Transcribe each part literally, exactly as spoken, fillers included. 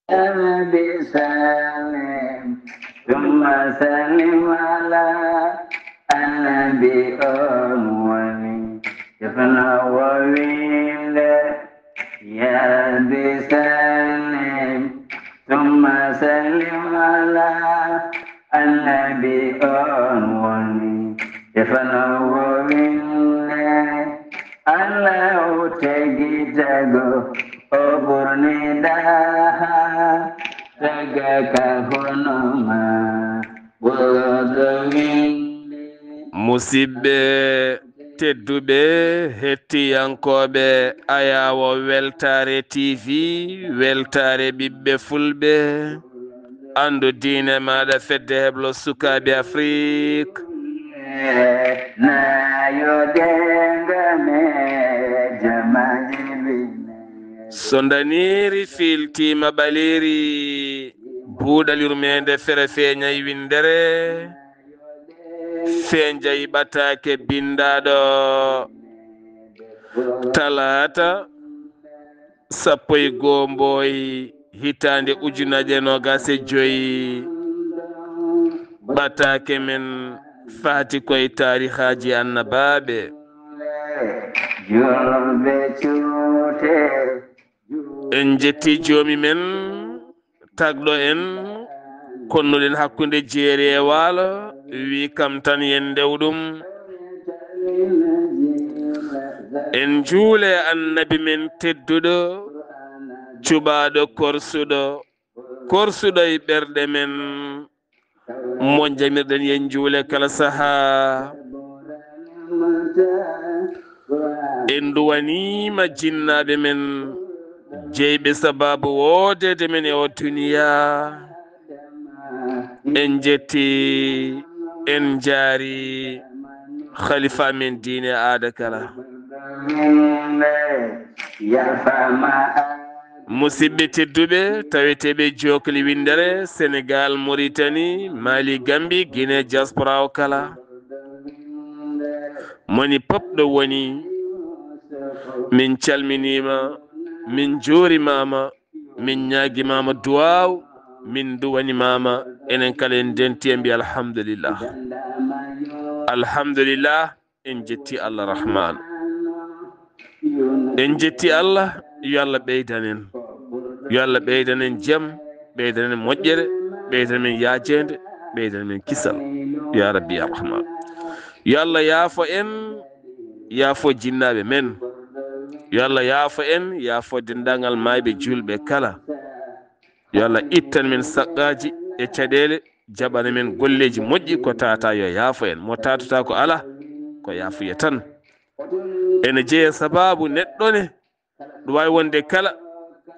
Rabbi sallim, thumma sallim ala annabi on woni tefno wo winde. Ya Rabbi sallim, thumma sallim ala annabi on woni tefno wo winde. Allahu tagi tago o ɓurni daha taga ka hono ma ɓurɗo winde. Musidɓe tedduɓe, hettiyankooɓe Ayaawo Weltaare T V, Weltaare ɓiɓɓe Fulɓe, anndu diine maaɗa, fedde heblo sukaaɓe Afrik. Nayo denga me jamaji bine. So ndaniiri fiiltiima ɓaleeri, buuɗal yurmeende fere feeñay winndere, feeñay ɓataake binndaaɗo talaata sappo e goo mboy hitaande ujunaaje noogaas e joy. Ɓataake men faati koye taarihaaji annabaaɓe. Julɓe cuute. En njetti joomi men tagɗo en, konnuɗen hakkunde jeeri e waalo, wi kam tan yen ndew ɗum. En njuule annabi men tedduɗo, cuɓaaɗo korsuɗo, korsuɗo e ɓerɗe men, mo jamirɗen yen njuule kala sahaa. En nduwaniima jinnaaɓe men, jeyɓe sabaabu woodeede men e o duniyaa. En njetti, en njaari khalifa men diine aada kala. Musidɓe tedduɓe, taweteeɓe jookli winndere, Senegal, Mauritanie, Mali, Gambie, Guinée, diaspora o kala. Moni pop ɗo woni, min calminiima, min njuurimaama, min ñaagimaama duwaaw, min nduwanimaama, enen kala en ndenti en mbi alhamdulillah. Alhamdulillah, en jetti Allah Rahman. En jetti Allah, yo Allah ɓeydan en. Yo Allah ɓeydan en jam, ɓeydan en moƴƴere, ɓeydan men yaajeende, ɓeydan men kisal. Ya Rabbi, ya Rahman. Yo Allah yaafo en, yaafo jinnaaɓe men. Yo Allah yaafo en, yaafo denndaangal maayɓe juulɓe kala. Yo Allah ittan men saqqaaji e caɗeele, jaɓana men golleeji moƴƴi ko tata, yo yaafo en. Mo tatata ko alaa, ko yaafuya tan. Ene jeya sabaabu neɗɗo ne, ɗum waawi wonde kala,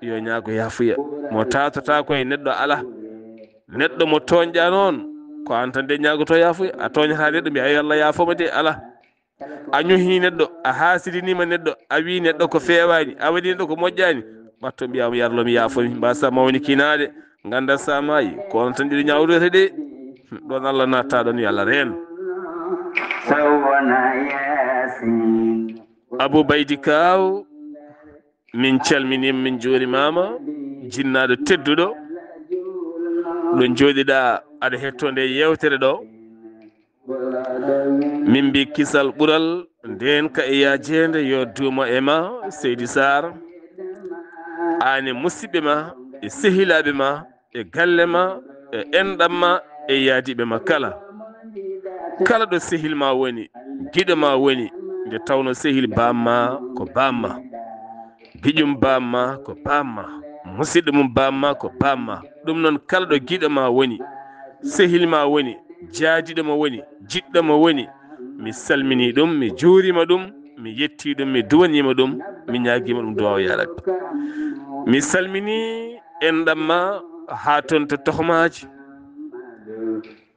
yo ñaago yaafuya. Mo tatata ko e neɗɗo alaa. Neɗɗo mo tooñɗa noon, ko aan tan de ñaagoto yaafuya. A tooñata neɗɗo, mbiya, "Yo Allah yaafoma de," alaa. A ñohi neɗɗo, a haasidiniima neɗɗo, a wii neɗɗo ko feewaani, a waɗi neɗɗo ko moƴƴaani, ɓatto mbiya mo, "Yar lo mi yaafo mi, mbasa mawni kinaade, ngannda sa maayi, ko on tan ɗiɗo ñaawdoyta de." Ɗoon Allah natta ɗoon, yo Allah reen. Sawwana Yaasin. Abou Baydi Kaaw, min calminiima, min njuurimaama, jinnaaɗo tedduɗo, ɗo njooɗiɗaa aɗa hettoo nde yeewtere ɗo. Min mbi kisal ɓural ndeen ka e yaajeende yo duumo e ma, Seydi Sarr, aan e musidɓe ma, e sehilaaɓe ma, e galle ma, e enɗam ma, e yaadiiɓe ma kala. Kala ɗo sehil ma woni, giɗo ma woni, nde tawno sehil baam ma ko baam ma, giƴum baam ma ko baam ma, musidɗo mum baam ma ko baam ma. Ɗum noon, kala ɗo giɗo ma woni, sehil ma woni, jaadiɗo ma woni, jiɗɗo ma woni, mi salmini ɗum, mi juurima ɗum, mi yetti ɗum, mi duwanima ɗum, mi ñaagima ɗum duwaw ya Rabbi. Mi salmini enɗam ma haa toon to Tohmaaji.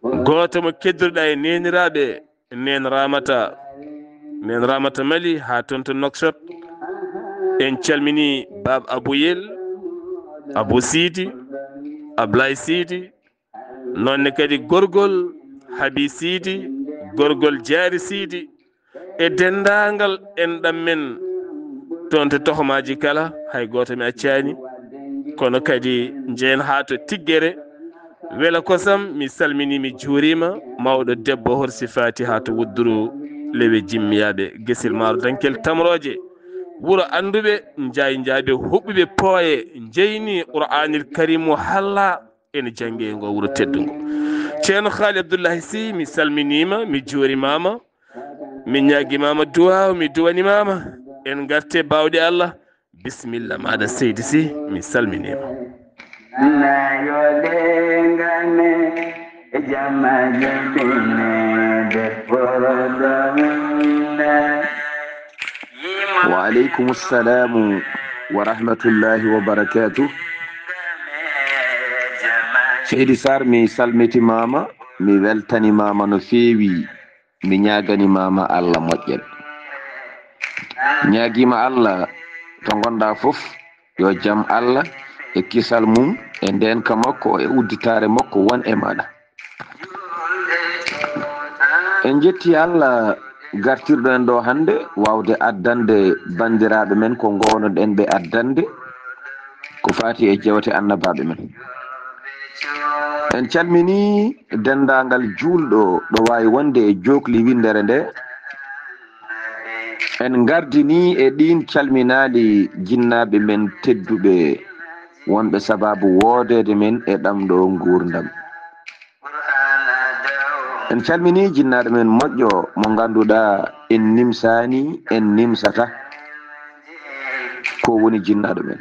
Gooto mo keddirɗa e neeniraaɓe, neen Ramata, neen Ramata Mali haa toon to Nouakchott. En calmini Baaba Abuyel, Abou Sidi, Ablaye Sidi, noon ne kadi gorgol Habi Sidi, gorgol Jaari Sidi, e denndaangal enɗam men toon to Tohmaaji kala, hay gooto mi accaani. Kono kadi njehen haa to Tiggere. Wela Kosam, mi salminii, mi juuriima. Mawɗo debbo Horsi Faati haa to Wudduru, Lewe Jimmiyaaɓe, Gesil Maaro, Dankel Tamrooje. Wuro annduɓe, Njaay Njaaɓe, huɓɓuɓe pooye, njeyni Qur'aanil Kariim o halla ene jannge e ngo wuro teddungo. Ceerno Haali Abdullahi Si, mi salminiima, mi juurimaama, mi ñaagimaama duwaaw, mi duwanimaama. En ngarte baawɗe Allah. Bisimilla maaɗa, seydi Si, mi salminiima. Wa aleykum salamu wa rahmatullahi wa barakatuh. Seydi Sarr, mi salmitimaama, mi weltanimaama no feewi. Mi ñaaganimaama Allah moƴƴere. Ñaagiima Allah to ngonɗaa fof, yo jam Allah e kisal mum e ndeenka makko e udditaare makko won e maaɗa. En njetti Allah gartirɗo en ɗo hannde, waawde addande banndiraaɓe men ko ngoonoɗen ɓe addande, ko faati e jewte annabaaɓe men. En calminii denndaangal juulɗo ɗo waawi wonde e jookli winndere nde. En ngardinii e ɗiin calminaali jinnaaɓe men tedduɓe, wonɓe sabaabu woodeede men e ɗam ɗo nguurndam. En calminii jinnaaɗo men moƴƴo mo ngannduɗaa en nimsaani, en nimsata. Ko woni jinnaaɗo men?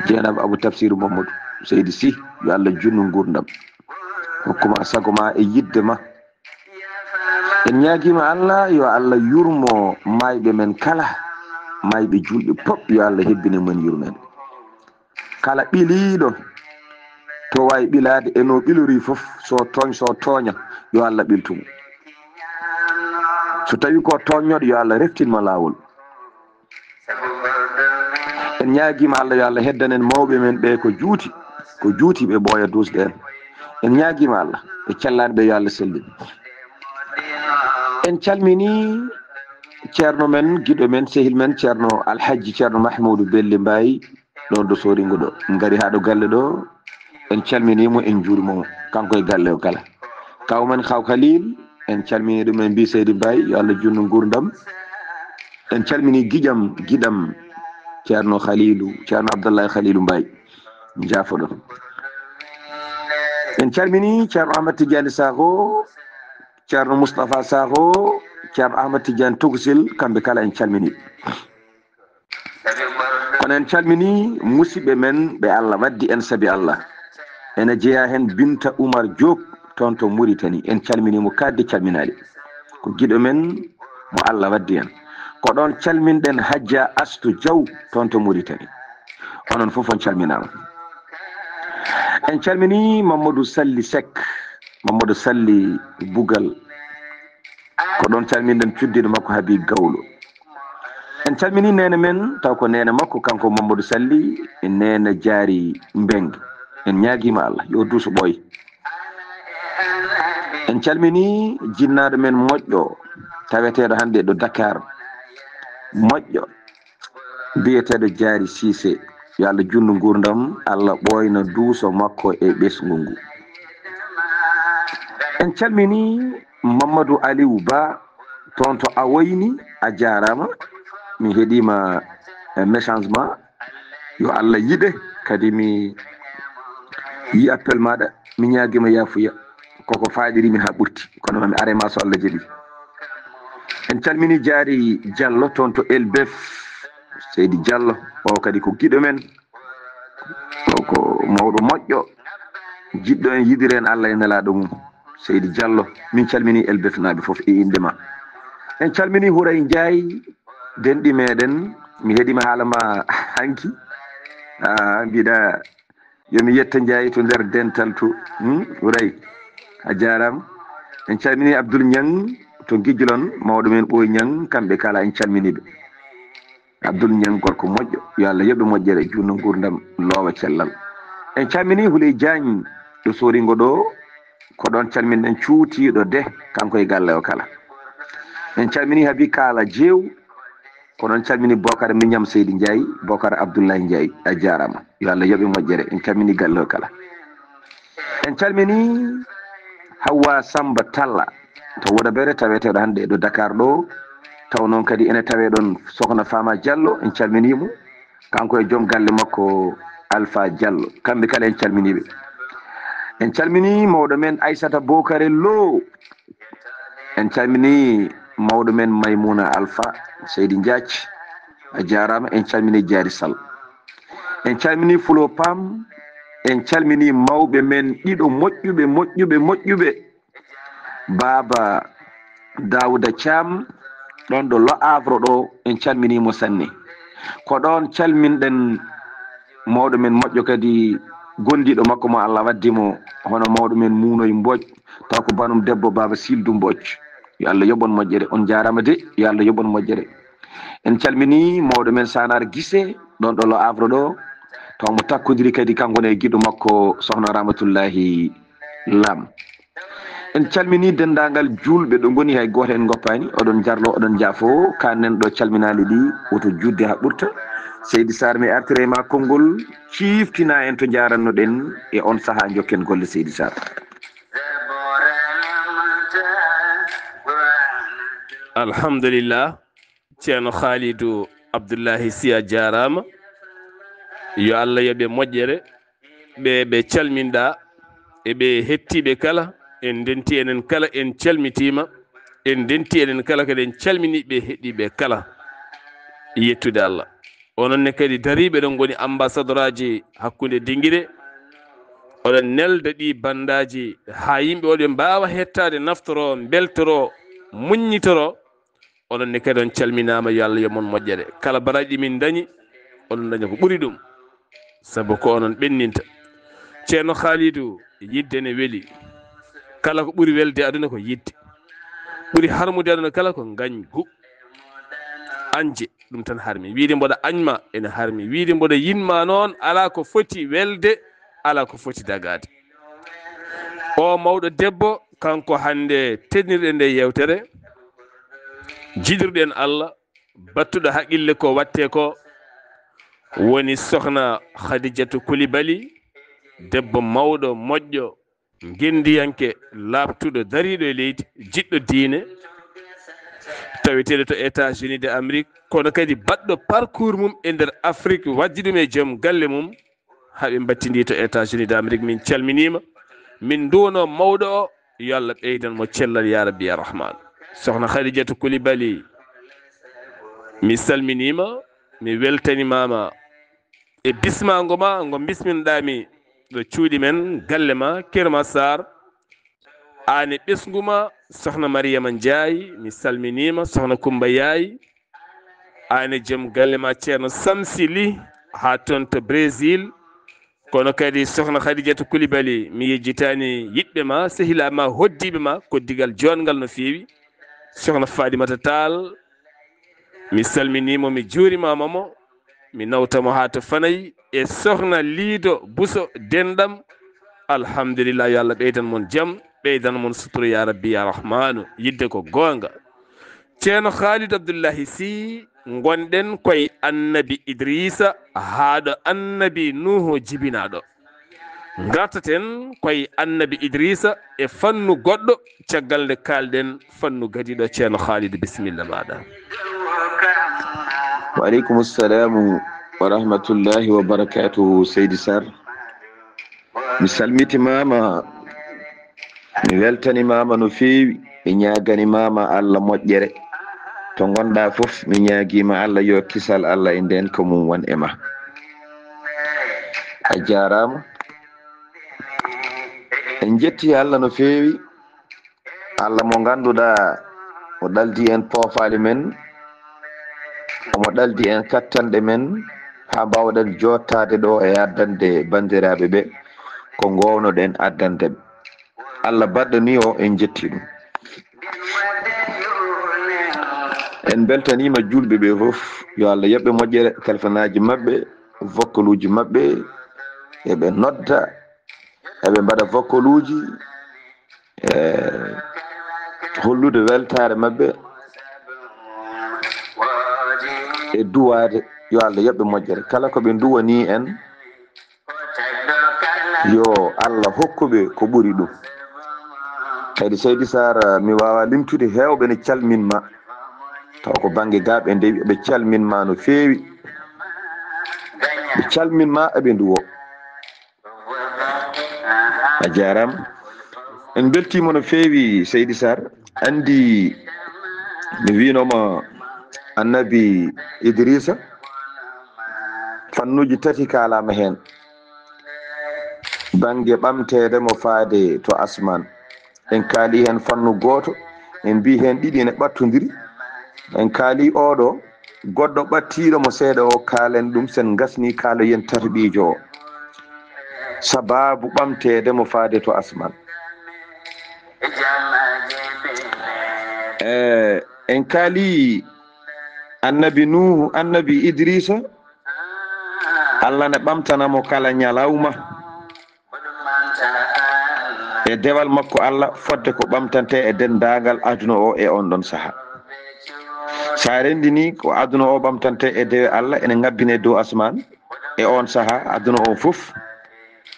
Jeenaba Abu Tafsiru Mamadou Seydi Si, yo Allah junnu nguurndam. Hokkuma sago ma e yidde ma. En ñaagiima Allah, yo Allah yurmo maayɓe men kala, maayɓe juulɓe pop, yo Allah hebbine mon yurmeende. Kala ɓiliiɗo to waawi ɓilaade e no ɓilori fof, so tooñ, so tooña, yo Allah ɓiltu mo. So tawi ko tooñnooɗo, yo Allah reftin mo laawol. En ñaagiima Allah, yo Allah heddanen mawɓe men ɓe ko juuti, ko juuti ɓe ɓooya duusde en. En ñaagiima Allah, ɓe cellaani ɓe, yo Allah sellin. En calminii ceerno men, giɗo men, sehil men, ceerno Alhajji Ceerno Mahmoudou Belli Mbaye, ɗo ɗo Sooringo ɗo. En ngari haa ɗo galle ɗo, en calminii mo, en njuuriima mo, kanko e galle o kala. Kaw men Kaw Khalil, en calminii ɗum, en mbii Seydi Mbaye, yo Allah junnu nguurndam. En calminii giƴam, giɗam, ceerno Khalilu, ceerno Abdallahi Khalilu Mbaye. Njaafoɗon. En calminii ceerno Ahmad Tidiane Sakho, ceerno Moustapha Sakho, ceerno Ahmad Tidiane Tokusil, kamɓe kala en calminii. Kono en calminii musidɓe men ɓe Allah waddi en sabi Allah. Ene jeyaa heen Binta Oumar Diop, toon to Mauritanie. En calminii mo kaaɗdi calminaali. Ko giɗo men mo Allah waddi en. Ko ɗoon calminɗen Hajja Astu Diaw, toon to Mauritanie. Onon fof on calminaama. En calminii Mamadou Sally Seck, Mamadou Sally Bugal. Ko ɗoon calminɗen cuddiiɗo makko Habib Gawlo. En calminii neene men, taw ko neene makko, kanko Mamadou Sally, e neene Jaari Mbeng. En ñaagiima Allah, yo duuso ɓooy. En calminii jinnaaɗo men moƴƴo, taweteeɗo hannde ɗo Dakar. Moƴƴo, biyeteeɗo Jaari Siise. Yo Allah junnu nguurndam, Allah ɓooyna duuso makko e ɓesngu ngu. En calminii Mamadou Aliou Ba, toon to Awoyni, a jaaraama. Mi heɗiima, eh, message ma. Yo Allah yiɗe, kadi mi yi appel maaɗa, mi ñaagiima yaafuya. Koko faaɗiri mi haa ɓurti, kono mami are ma so Allah jaɓi. En calminii Jaari Diallo, toon to Elbef. Seydi Diallo, o kadi ko giɗo men. O ko mawɗo moƴƴo, jiɗɗo en, yiɗiri en Allah e nelaaɗo mum. Seydi Diallo, min calminii Elbefnaaɓe fof e innde ma. En calminii Huray Njaay, denɗi meɗen. Mi heɗiima haala ma hanki. Ah, mbiɗa, yo mi yetta Njaay to nder dental to. Hmm? Huray, a jaaraama. En calminii Abdoul Niang to Gijlon, mawɗo men Ɓooy Niang, kamɓe kala en calminii ɓe. Abdoul Niang, gorko moƴƴo, yo Allah yoɓ moƴƴere, junnu nguurndam, loowa cellal. En calminii Huley Diagne ɗo Sooringo ɗo, ko ɗoon calminɗen cuutiiɗo de, kanko e galle o kala. En calminii Habi Kaala Jeew, Oɗon calmini Bokar Miñam Seydi Ndiaye, Bokar Abdoulaye Ndiaye, a jaaraama. Yo Allah yoɓe moƴƴere. En calmini galle o kala. En calmini Hawwa Samba Talla to Wodabere, taweteeɗo hannde ɗo Dakar ɗo. Taw noon kadi ene tawee ɗon Sokhna Fama Diallo, en calminii mo. Kanko e joom galle makko Alpha Diallo. Kamɓe kala en calminii ɓe. En calminii mawɗo men Aissata Bokare Lo. En calminii mawɗo men Maimouna Alpha, Seydi Diathie. A jaaraama, en calminii Diary Sall. En calminii Fulo Pam. En calminii mawɓe men ɗiɗo moƴƴuɓe, moƴƴuɓe, moƴƴuɓe. Baaba Daouda Thiam, ɗon ɗo Le Havre ɗo, en calminii mo sanne. Ko ɗon calminɗen mawɗo men moƴƴo kadi, gondiiɗo makko mo Allah waddi mo, hono mawɗo men Muunoy Mbooc, taw ko banum debbo Baaba Sildu Mbooc. Yo Allah yoɓ on moƴƴere. On njaaraama de, yo Allah yoɓ on moƴƴere. En calminii mawɗo men Sanar Gise, ɗon ɗo Le Havre ɗo, taw mo takkodiri kadi kanko ne e giɗo makko Sokhna Ramatullahi Lam. En calminii denndaangal juulɓe ɗo ngoni, hay gooto en ngoppaani. Oɗon njarlo, oɗon njaafo, kaa nan ɗo calminaali ɗi, woto juutde haa ɓurta. Seydi Sarr, mi artira e ma konngol, ciiftina en to njaaranno-ɗen e on sahaa, njokken golle, Seydi Sarr. Alhamdulillah. Ceerno Khalidou Abdoulahi Sy, a jaaraama. Yo Allah yoɓe moƴƴere. Ɓe ɓe calminɗa e ɓe hettiiɓe kala, en ndenti enen kala, en calmitiima. En ndenti enen kala kadi, en calminii ɓe heɗiiɓe kala. Yettude Allah. Onon ne kadi dariiɓe ɗo ngoni ambassadoraaji hakkunde Dingire. Oɗon nelda ɗi bandaaji haa yimɓe o ɓe mbaawa hettaade, naftoro, mbeltoro, muññitoro. Onon ne kadi on calminaama, yo Allah yoɓ mon moƴƴere. Kala baraaji ɗi min ndañi, oɗon ndaña ko ɓuri ɗum. Sabu ko onon ɓenninta. Ceerno Khalidou, yidde ne weli. Kala ko ɓuri welde aduna ko yidde. Ɓuri harmude aduna kala ko ngañgu. Añde, ɗum tan harmi. Wiide mboɗa añma, ene harmi. Wiide mboɗa yiɗma noon, alaa ko foti welde, alaa ko foti dagaade. O mawɗo debbo, kanko hannde teddinirɗen nde yeewtere, jiɗirɗen Allah, battuɗo haqqille ko watte ko, woni Sokhna Khadijatu Koulibaly, debbo mawɗo, moƴƴo, ngenndiyanke, laaɓtuɗo, dariiɗo e leydi, jiɗɗo diine, taweteeɗo to États-Unis de Amérique, kono kadi baɗɗo parcours mum e nder Afrique, waddi ɗum e joom galle mum, haa ɓe mbattindi to États-Unis de Amérique. Min calminiima, min nduwano mawɗo o, yo Allah ɓeydan mo cellal, ya Rabbi, ya Rahman. Sokhna Khadijatu Koulibaly, mi salminiima, mi weltanimaama e bismaango ma ngo bisminɗaa mi ɗo cuuɗi men, galle ma, Kër Massar. Aan e ɓesngu ma, Sokhna Mariama Ndiaye, mi salminiima, Sokhna Kumba Yaay. Aan e joom galle ma, Ceerno Samsi Ly, haa toon to Brésil. Kono kadi Sokhna Khadijatu Koulibaly, mi yejjitaani yiɗɓe ma, sehilaaɓe ma, hoddiiɓe ma, ko digal joɗngal no feewi. Sokhna Fadimata Tall, mi salminiima mo, mi juurimaama mo, mi nawta mo haa to Fanay, e Sokhna Liido Buso, denɗam. Alhamdulillah, yo Allah ɓeydan mon jam, ɓeydan mon sutura, ya Rabbi, ya Rahmanu, yidde ko goonga. Ceerno Khalid Abdullahi Sy, ngonɗen koye Annabi Idrisa haa ɗo Annabi Nuhu jibinaa ɗo. Ngartaten koye Annabi Idrisa e fannu goɗɗo, caggal nde kaalɗen fannu gadiiɗo. Ceerno Khalid, bisimilla maaɗa. Wa aleykum salamu wa rahmatullahi wa barakatuhu, Seydi Sarr. Mi salmitimaama, mi weltanimaama no feewi, mi ñaaganimaama Allah moƴƴere. To ngonɗaa fof, mi ñaagiima Allah yo kisal Allah e ndeenka mum won e ma. A jaaraama. En njetti Allah no feewi. Allah mo ngannduɗaa o ɗaldi en poofaali men, omo ɗaldi en kattanɗe men, haa mbaawɗen jooɗtaade ɗo e addande banndiraaɓe ɓe ko ngoownoɗen addande ɓe. Allah baɗɗo ni o, en njetti ɗum. En mbeltaniima juulɓe ɓe fof, yo Allah yoɓ ɓe moƴƴere, telefonaaji maɓɓe, vokkaluuji maɓɓe, eɓe nodda, eɓe mbaɗa vokkaluuji, e hollude weltaare maɓɓe. e duwaade yo Allah yoɓ ɓe moƴƴere. Kala ko ɓe nduwanii en, yo Allah hokku ɓe ko ɓuri ɗum. Kadi Seydi Sarr, mi waawaa limtude, heewɓe ne calmin ma. Taw ko bannge gaa ɓe ndewi, ɓe calmin ma no feewi. Ɓe calmin ma, eɓe nduwo. A jaaraama. En mbeltiima no feewi, Seydi Sarr. Anndi mi wiinoma Annabi Idrisa, fannuuji tati kaalaama heen. Bannge ɓamteede mo faade to asmaan. En kaali heen fannu gooto, en mbii heen ɗiɗi ene ɓattondiri. En kaali oɗo, goɗɗo ɓattiiɗo mo seeɗa o, kaalen ɗum, sen ngasni kaaloyen tataɓiijo o. Sabaabu ɓamteede mo faade to asmaan. Eh, en kaali Annabi Nuuhu, Annabi Idrisa, Allah ne ɓamtana mo kala ñalawma e dewal makko Allah, fodde ko ɓamtante e denndaangal aduna o e on ɗon saha. So a renndini ko aduna o ɓamtante e dewe Allah, ene ngabbine dow asmaan e on saha, aduna o fof.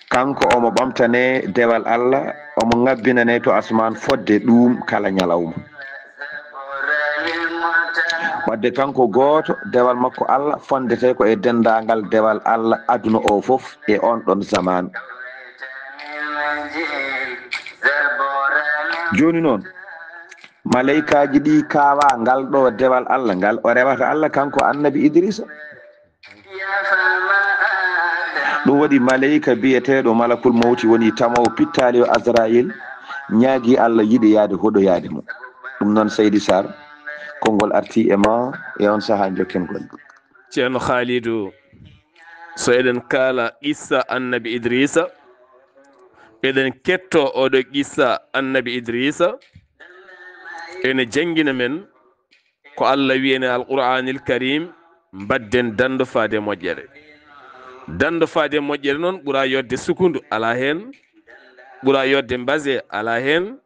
Kanko omo ɓamtane dewal Allah, omo ngabbinane to asmaan fodde ɗum kala ñalawma. Wadde kanko gooto, dewal makko Allah fondete ko e denndaangal dewal Allah aduna o fof e on ɗon zaman. Jooni noon, maleykaaji ɗi kaawa ngal ɗo dewal Allah, ngal o rewata Allah, kanko Annabi Idrisa. Ɗum waɗi maleyka biyeteeɗo Malakul Mawti woni tamoowo pittaali o Azrayil, ñaagi Allah yiɗi yaade hoɗoyaade mo. Ɗum noon, Seydi Sarr, konngol arti e ma e on sahaa njokken golle. Ceerno Khalidou, so eɗen kaala qissa Annabi Idrisa, eɗen ketto oɗo qissa Annabi Idrisa, ene janngina men ko Allah wi'en e Alqur'aanil Karim, mbadden danndo faade moƴƴere. Danndo faade moƴƴere noon ɓura yodde sukundu, alaa heen. Ɓura yodde mbase, alaa heen.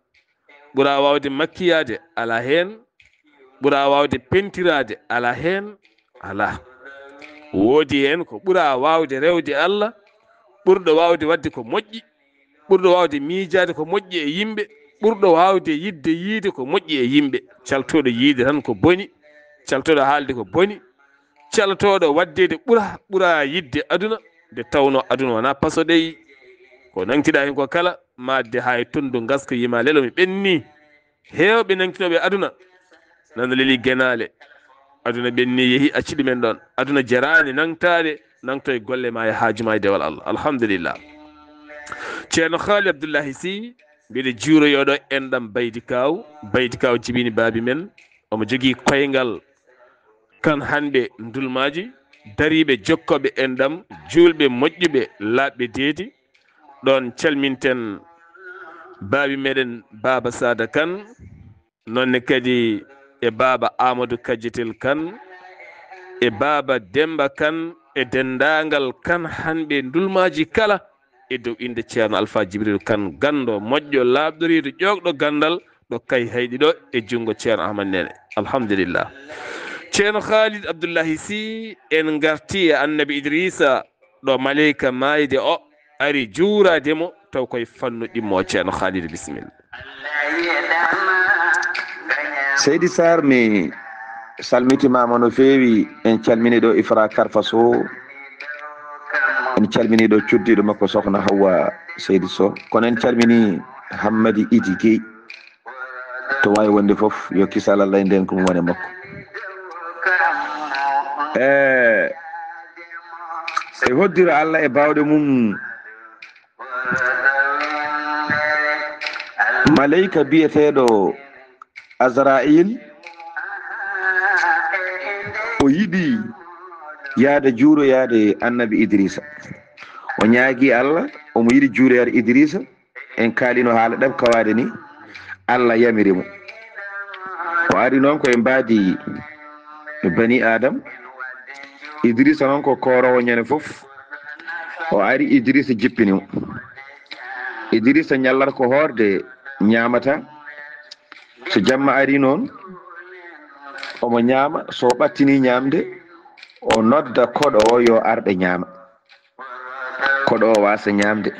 Ɓura waawde makkiyaade, alaa heen. Ɓura waawde pentiraade, alaa heen. Alaa. Woodi heen ko ɓura waawde rewde Allah, ɓurɗo waawde waɗde ko moƴƴi, ɓurɗo waawde miijaade ko moƴƴi e yimɓe, ɓurɗo waawde yiɗde yiide ko moƴƴi e yimɓe, caltooɗo yiide tan ko boni, caltooɗo haalde ko boni, caltooɗo waɗdeede ɓura, ɓura yiɗde aduna, nde tawnoo aduna wonaa paso ɗey. Ko nangtiɗaa heen ko kala, maatde haa e tonndu ngaska, yima lelo mi ɓenni. Heewɓe nangtinooɓe aduna, nana leli genaale. Aduna ɓenni, yehi, acci ɗumen ɗoon. Aduna jaraani nangtaade, nangto e golle ma e haaju ma e dewal Allah. Alhamdulillah. Ceerno Khaali Abdullahi Sy, mbiɗa juuroyoo ɗo enɗam Baydi Kaaw. Baydi Kaaw jibini baabi men. Omo jogii koyngal kan hanɓe ndulmaaji, dariiɓe jokkooɓe enɗam, juulɓe moƴƴuɓe, laaɓɓe deedi. Ɗoon calminten baabi meɗen Baaba Saada Kan, noon ne kadi e Baaba Amadou Kajjetel Kan, e Baaba Demba Kan, e denndaangal kan hanɓe ndulmaaji kala, e dow innde Ceerno Alfa Jibril Kan, ganndo moƴƴo, laaɓɗoriiɗo, ƴoogɗo ganndal, ɗo Kayhayɗi ɗo e junngo Ceerno Ahmad Neene. Alhamdulillah. Ceerno Khalid Abdullahi Sy, en ngarti e Annabi Idrisa, ɗo maleyka maayde o ari juuraade mo, taw koye fannu ɗimmo. Ceerno Khalid, bisimilla. Seydi Sarr, mi salmitimaama no feewi. En calmini ɗo Ifra Karfa Sow, en calmini ɗo cuddiɗo makko Sokhna Hawwa Seydi Sow, kono en calmini Hammadi Idi Guèye. To waawi wonde fof, yo kisal Allah e ndeenka mum wone makko. E, e hoddiro Allah e baawɗe mum, maleyka biyeteeɗo Azra'il, o yiɗi yaade juuroyaade Annabi Idrisa. O ñaagi Allah, omo yiɗi juuroyaade Idrisa. En kaalino haala ɗam kawaade ni, Allah yamiri mo. O ari noon ko e mbaadi bani Adam. Idrisa noon ko kooroowo ñande fof. O ari, Idrisa jippini mo. Idrisa ñallata ko hoorde ñaamata. So jamma ari noon, omo ñaama. So ɓattini ñaamde, o nodda koɗo o yo ar ɓe ñaama. Koɗo o waasa ñaamde.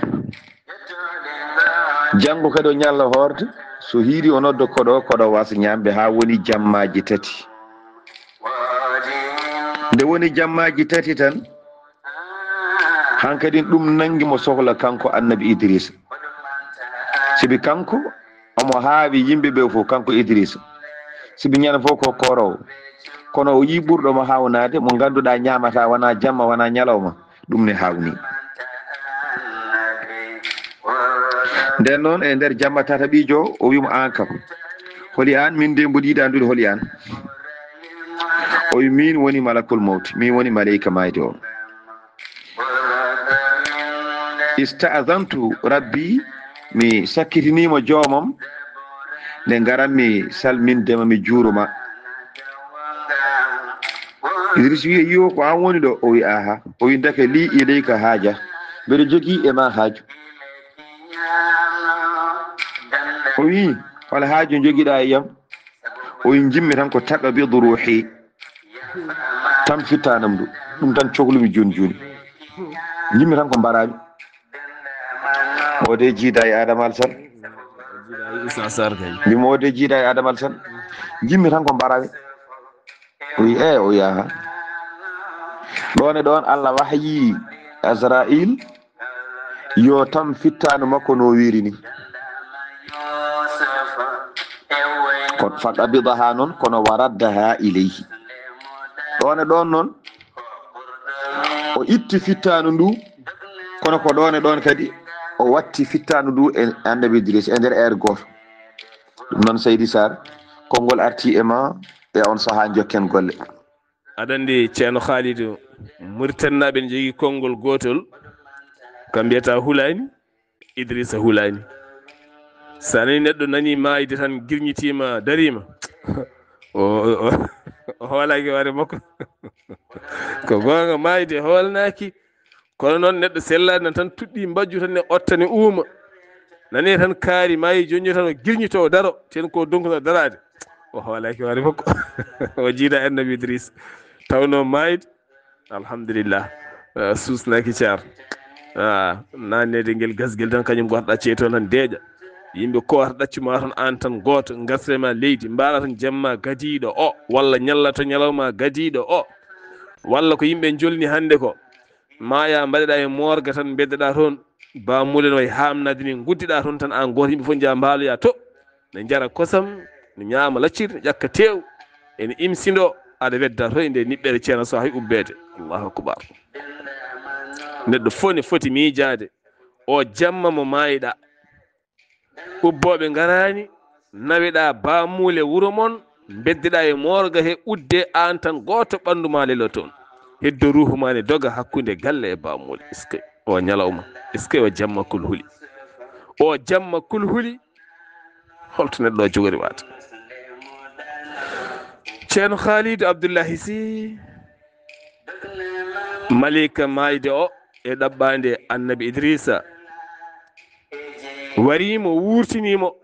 Janngo kadi o ñalla hoorde, so hiiri o nodda koɗo o, koɗo o waasa ñaamde haa woni jammaaji tati. Nde woni jammaaji tati tan, hankadin ɗum nanngi mo sohla kanko Annabi Idrisa. Sibi kanko omo haawi yimɓe ɓe fof, kanko Idrisa. Sibi ñande fof ko kooroowo. Kono o yii ɓurɗo mo haawnaade, mo ngannduɗaa ñaamataa wonaa jamma, wonaa ñalawma. Ɗum ne haawni. Nden noon, e nder jamma tataɓiijo o, o wii mo, "Aan kam, holi aan? Min de mboɗo yiɗi anndude holi aan." O wii, "Min woni malakul mawti, min woni maleyka maayde o. Ista'azantu rabbi, mi sakkitiniima joomam, nde ngaranmi salminde ma, mi juuroma." Idris wi, "Yo, ko aan woni ɗo?" O wi, "Aha." O wi, "Ndeke li ileyka haaja, mbeɗo jogii e ma haaju." O wi, "Hol haaju njogiɗaa e yam?" O wi, "Njimmi tan ko taqbidu ruuhi, tan fittanam ndu, ɗum tan cohlumi jooni jooni. Njimmi tan ko mbaraami." O de jiida e Adama Alsan. Jiida e Isa Sarr kay. Mbimo o de jiida e Adama Alsan. Njimmi tan ko mbaraami. O wi, "E, o yaha." Ɗoon e ɗoon Allah wahyi Azrail yo tam fittaandu makko no wiiri ni. Ko faqabidaha noon, kono wa raddaha ilayhi. Ɗoon e ɗoon noon, o itti fittaandu ndu, kono ko ɗoon e ɗoon kadi o watti fittaandu ndu e Annabi Idris e nder heure gooto. Ɗum noon, Seydi Sarr, konngol arti e ma e on sahaa, njokken golle. Aɗa anndi, Ceerno Khalidou, Mauritanie naaɓe ne njogii konngol gootol, kam mbiyata hulaani, Idrissa hulaani. So a nanii neɗɗo nanii maayde tan girñitiima, dariima, o, o, o, o hoolaaki hoore makko. Ko goonga, maayde hoolnaaki. Kono noon, neɗɗo sellaani nan tan tuɗɗii mbajju tan, ne otta, ne uuma. Nane tan kaari maayi, joñjo tan o girñitoo, daro, teen ko donkuno daraade. O hoolaaki hoore makko. O jiida Annabi Idris. Tawnoo maayde, alhamdulillah, eh, suusnaaki caar. Ah, naanneede ngel gasgel tan, kañum gooto ɗaccee toon tan deeƴa. Yimɓe koota ɗaccu ma toon, aan tan gooto, ngartire ma leydi, mbaala tan jamma gadiiɗo o, walla ñalla to ñalawma gadiiɗo o. Walla ko yimɓe njolni hannde ko, maaya, mbaɗeɗaa e moorga tan, mbeddeɗaa toon, baamuule no wayi haamnaade ni, nguddiɗaa toon tan, aan gooto, yimɓe fof njaha mbaaloya to, ne njara kosam, ne ñaama lacciri, ne ƴakka teew, ene imsindo, aɗa wedda to e nde niɓɓere Ceerno Sahay ubbeede. Allahu akbar. Neɗɗo fof ne foti miijaade o jamma mo maayiɗaa. Ubbooɓe ngaraani, naweɗaa baamuule wuro mon, mbeddeɗaa e moorga he, udde aan tan gooto, ɓanndu ma lelo toon. Heddo ruuhu ma ne doga hakkunde galle e baamuule. Est-ce que o ñalawma? Est-ce que o jamma kulhuli? O jamma kulhuli, holto neɗɗo o jogori waade? Ceerno Khalidou Abdoulaye Sy, maleyka maayde o e ɗaɓɓaande Annabi Idrissa, warii mo, wuurtinii mo.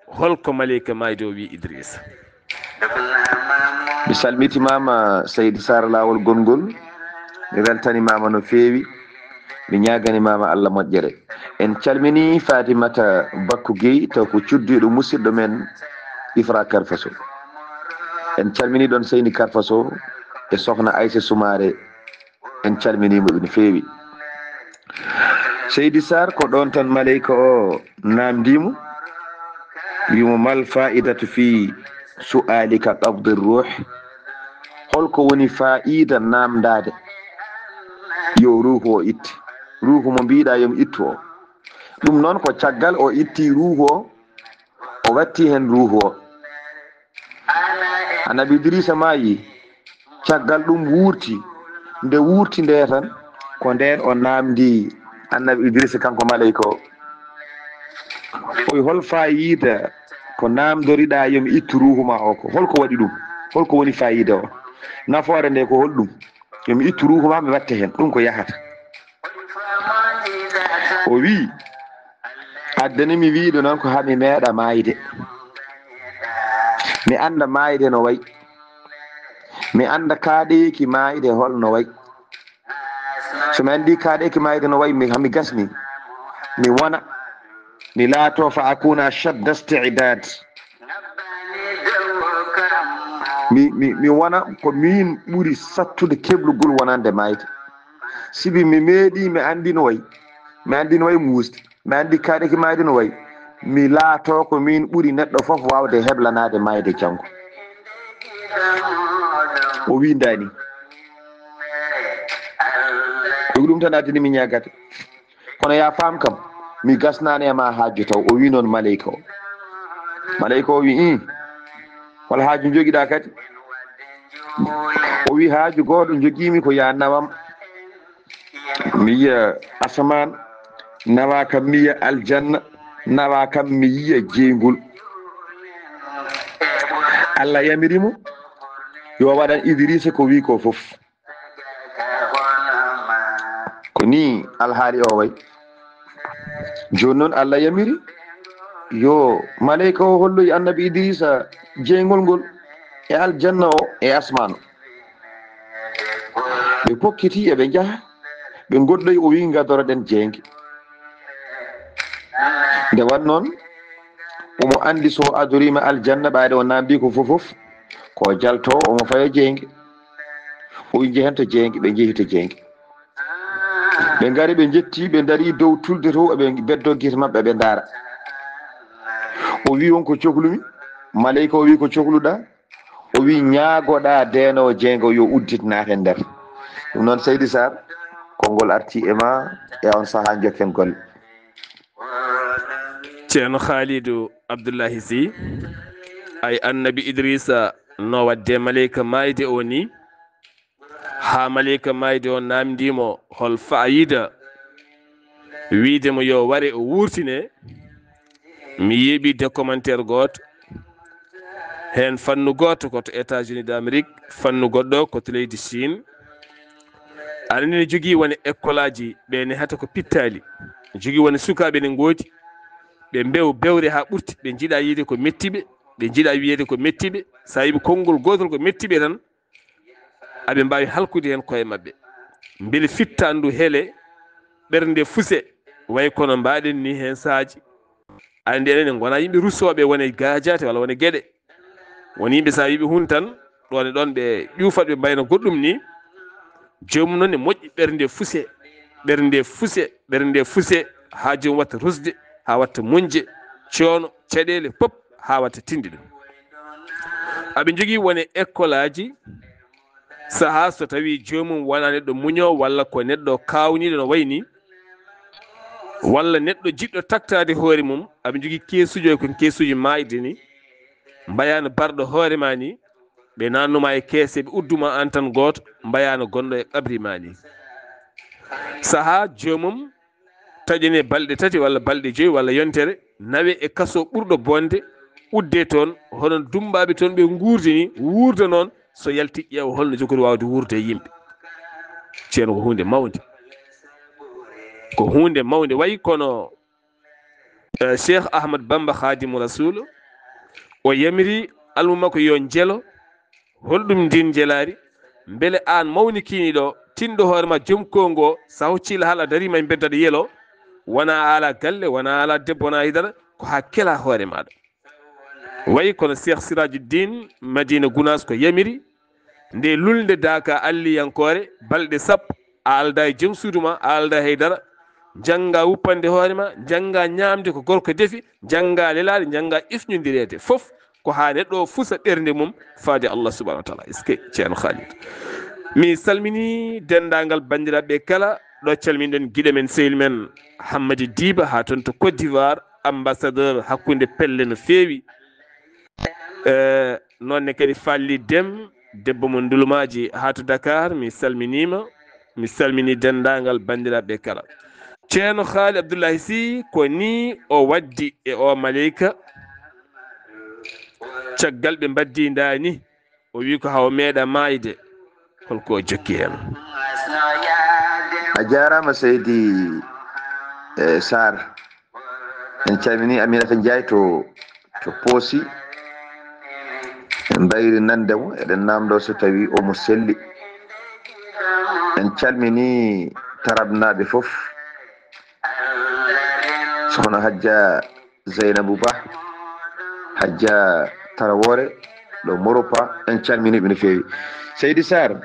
Holko maleyka maayde o wii Idrissa? Mi salmitimaama, Seydi Sara, laawol gonngol. Mi weltanimaama no feewi. Mi ñaaganimaama Allah moƴƴere. En calminii Fatimata Bakku Guèye, taw ko cuddiiɗo musidɗo men Ifra Karfaso. En calminii ɗoon Seyni Karfaso e sokhna Aïssa Soumaré. En calminii mo no feewi. Seydi Sarr, ko ɗoon tan maleyka o naamndii mo, wii mo, "Mal faa'idatu fi su'aalika qabdi ruuh?" Holko woni faa'iida naamndaade yo ruuhu o itte? Ruuhu mo mbiiɗaa yo mi ittu o. Ɗum noon ko caggal o itti ruuhu o, o watti heen ruuhu o. Annabi Idrisa maayi, caggal ɗum wuurti. Nde wuurti nde tan, ko ndeen o naamndi Annabi Idrisa, kanko maleyka o. O wi, "Hol faayiida ko naamndoriɗaa yo mi ittu ruuhu ma o ko? Holko waɗi ɗum? Holko woni faayiida o? Nafoore nde ko holɗum? Yo mi ittu ruuhu ma, mi watte heen. Ɗum ko yahata." O wi, "Addani mi wiide noon ko haa mi meeɗa maayde. Mi annda maayde no wayi. Mi annda kaaɗeeki maayde hol no wayi. So mi anndii kaaɗeeki maayde no wayi, mi, mi gasni. Mi wona, mi laatoo fa akuna ashadda isti'dad. Mi, mi, mi wona ko miin ɓuri sattude keblugol wonande maayde. Sibi mi meeɗii, mi anndi no wayi. Mi anndi no wayi muusde. Mi anndi kaaɗeeki maayde no wayi. Mi laatoo ko miin ɓuri neɗɗo fof waawde heblanaade maayde janngo. O wii ndaani. Ko ɗum tan addani mi ñaagade. Kono yaa faam kam, mi gasnaani e ma haaju taw. O wii noon maleyka o. Maleyka o wii, "Ii, hol haaju njogiɗaa kadi?" O wii, "Haaju gooto njogiimi ko yaa nawam." Mi yiya asamaan, nawa kam mi yiya aljanna, nawa kam mi yiya jeyngol. Allah yamiri mo yo waɗan Idrisa ko wii ko fof. Ko nii alhaali o wayi. Jooni noon Allah yamiri yo maleyka o holloy annabi Idrisa jeyngol ngol e aljanna o e asmaan o. Ɓe pokkiti eɓe njaha, ɓe ngoddoyi, o wii, "Ngadoroɗen jeynge." Nde wan noon, omo anndi so o adoriima aljanna, ɓayde o naamndii ko fof fof, ko jalto, omo faya jeynge. O wii, "Njehen to jeynge." Ɓe njehi to jeynge. Ɓe ngari, ɓe njetti, ɓe ndarii dow tulde to, eɓe beddoo gite maɓɓe, ɓe ndaara. O wii, "On ko cohlumi?" Maleyka o wii, "Ko cohluɗaa?" O wii, "Ñaagoɗaa deenoowo jeynge o yo uddit naat e nder." Ɗum noon, Seydi Sarr, konngol artii e ma e on sahaa, njokken golle. Ceerno Khalidou Abdoulahi Sy, ay annabi Idrisa no waɗde maleyka maayde o ni, haa maleyka maayde o naamndii mo hol faayida wiyde mo yo ware o wuurtine, mi yeeɓi de commentaire gooto, heen fannu gooto ko to États-Unis d'Amérique, fannu goɗɗo ko to leydi Chine. Aɗa anndi ne jogii wone ekkolaaji, ɓe nehata ko pittaali. Jogii wone sukaaɓe ne ngoodi, ɓe mbew bewre haa ɓurti, ɓe njiɗa yiide ko metti ɓe, ɓe njiɗa wiyeede ko metti ɓe. So a yiɓi konngol gootol ko metti ɓe tan, aɓe mbaawi halkude heen koye maɓɓe. Mbele fittaandu hele, ɓernde fuse, way kono mbaɗen ni heen saaji. Aɗa anndi enen en ngonaa yimɓe rusooɓe wone gaajaate walla wone geɗe. Won yimɓe so a wiɓe hun tan, ɗoon e ɗoon ɓe ƴuufat, ɓe mbayna goɗɗum ni. Joomum noon ne moƴƴi ɓernde fuse, ɓernde fuse, ɓernde fuse, haa joomum watta rusde, haa watta muñje, coono, caɗeele, pop, haa watta tinndi ɗum. Aɓe njogii wone ekkolaaji, sahaa so tawii joomum wonaa neɗɗo muñoowo walla ko neɗɗo kaawniiɗo no wayi nii, walla neɗɗo jiɗɗo taktaade hoore mum, aɓe njogii keesuuji, wayi ko keesuuji maayde nii, mbayaano barɗo hoore maa nii, ɓe naatnu ma e keese, ɓe uddu ma aan tan gooto, mbayaano gonɗo e qabri maa nii. Sahaa joomum taƴanee balɗe tati walla balɗe joyi walla yontere, nawee e kaso ɓurɗo bonde, uddee toon, hono dummbaaɓe toon ɓe nguurdi nii, wuurda noon, so yalti ƴeewa hol no jogori waawde wuurde e yimɓe. Ceerno, ko huunde mawnde. Ko huunde mawnde, wayi kono, eh, Cheikh Ahmad Bamba Khadimu Rasul, o yamiri almu makko yo njelo. Holɗum ndin njelaari? Mbele aan mawni kiini ɗo, tinɗo hoore ma joom kongo, so a hoccii lahal a darii ma e mbedda aɗa yelo, wonaa a alaa galle, wonaa a alaa debbo, wonaa haydara, ko haa kelaa hoore maaɗa. Wayi kono Cheikh Sirajuddin Madina Gunaas ko yamiri, nde lulnde daaka alliyankoore, balɗe sappo, a aldaa e joom suudu ma, a aldaa e haydara, njanngaa wuppande hoore ma, njanngaa ñaamde ko gorko defi, njanngaa lelaade, njanngaa ifñondireede, fof ko haa neɗɗo o fusa ɓernde mum faade Allah subhanahu wa taala. Est-ce que Ceerno Khalid? Mi salminii denndaangal banndiraaɓe kala, ɗo calminɗen giɗo men, sehil men Hammadi Diba, haa toon to Côte d'Ivoire, ambassadeur hakkunde pelle no feewi. Eh, noon ne kadi Fally Dem, debbo mo Ndulmaaji haa to Dakar, mi salminiima, mi salminii denndaangal banndiraaɓe kala. Ceerno Khalid Abdoulahi Sy, ko nii o waɗdi e o maleyka, caggal ɓe mbaddii ndaani, o wii ko haa o meeɗa maayde, holko o jokki heen? A jaaraama seydi, eh, Sarr. En calminii Aminata Njaay to, to Poosi. Mbayri nande mo, eɗen namdo so tawi omo selli. En calmini Tarabnaaɓe fof. Sohna Hajja Zeynabu Ba, Hajja Tarawore, ɗo Moropa, en calminiiɓe no feewi. Seydi Sarr,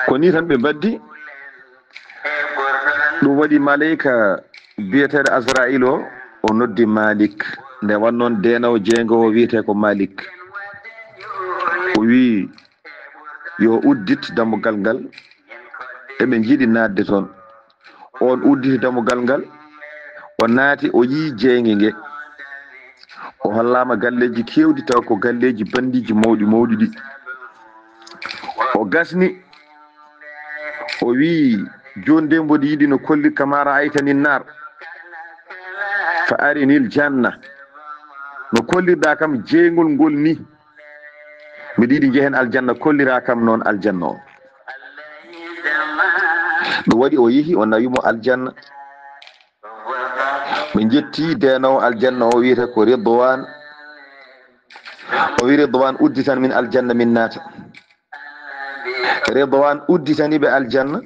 ko nii tan ɓe mbaddi. Ɗum waɗi maleyka biyeteeɗo Azrail o, o noddi Malik. Nde wonnoon deenoowo jeyngo o wiyetee ko Malik. O wii, yo uddit dammugal ngal. Eɓe njiɗi naatde toon. On udditi dammugal ngal. O naati, o yii jeynge nge. O hollaama galleeji keewɗi, taw ko galleeji banndiiji mawɗi mawɗi ɗi. O gasni. O wii, jooni de mboɗo yiɗi no kolli kama ra'aytani naar. Fa arinil janna. No kollirɗa kam jeyngol ngol ni. Mbiɗa yiɗi njehen aljanna, kollira kam noon aljanna o. Ɗum waɗi o yehi, o nawi mo aljanna. Ɓe njetti deenoowo aljanna o wiyete ko Ridwan. O wi Ridwan, udditan min aljanna min naata. Ridwan udditani ɓe aljanna,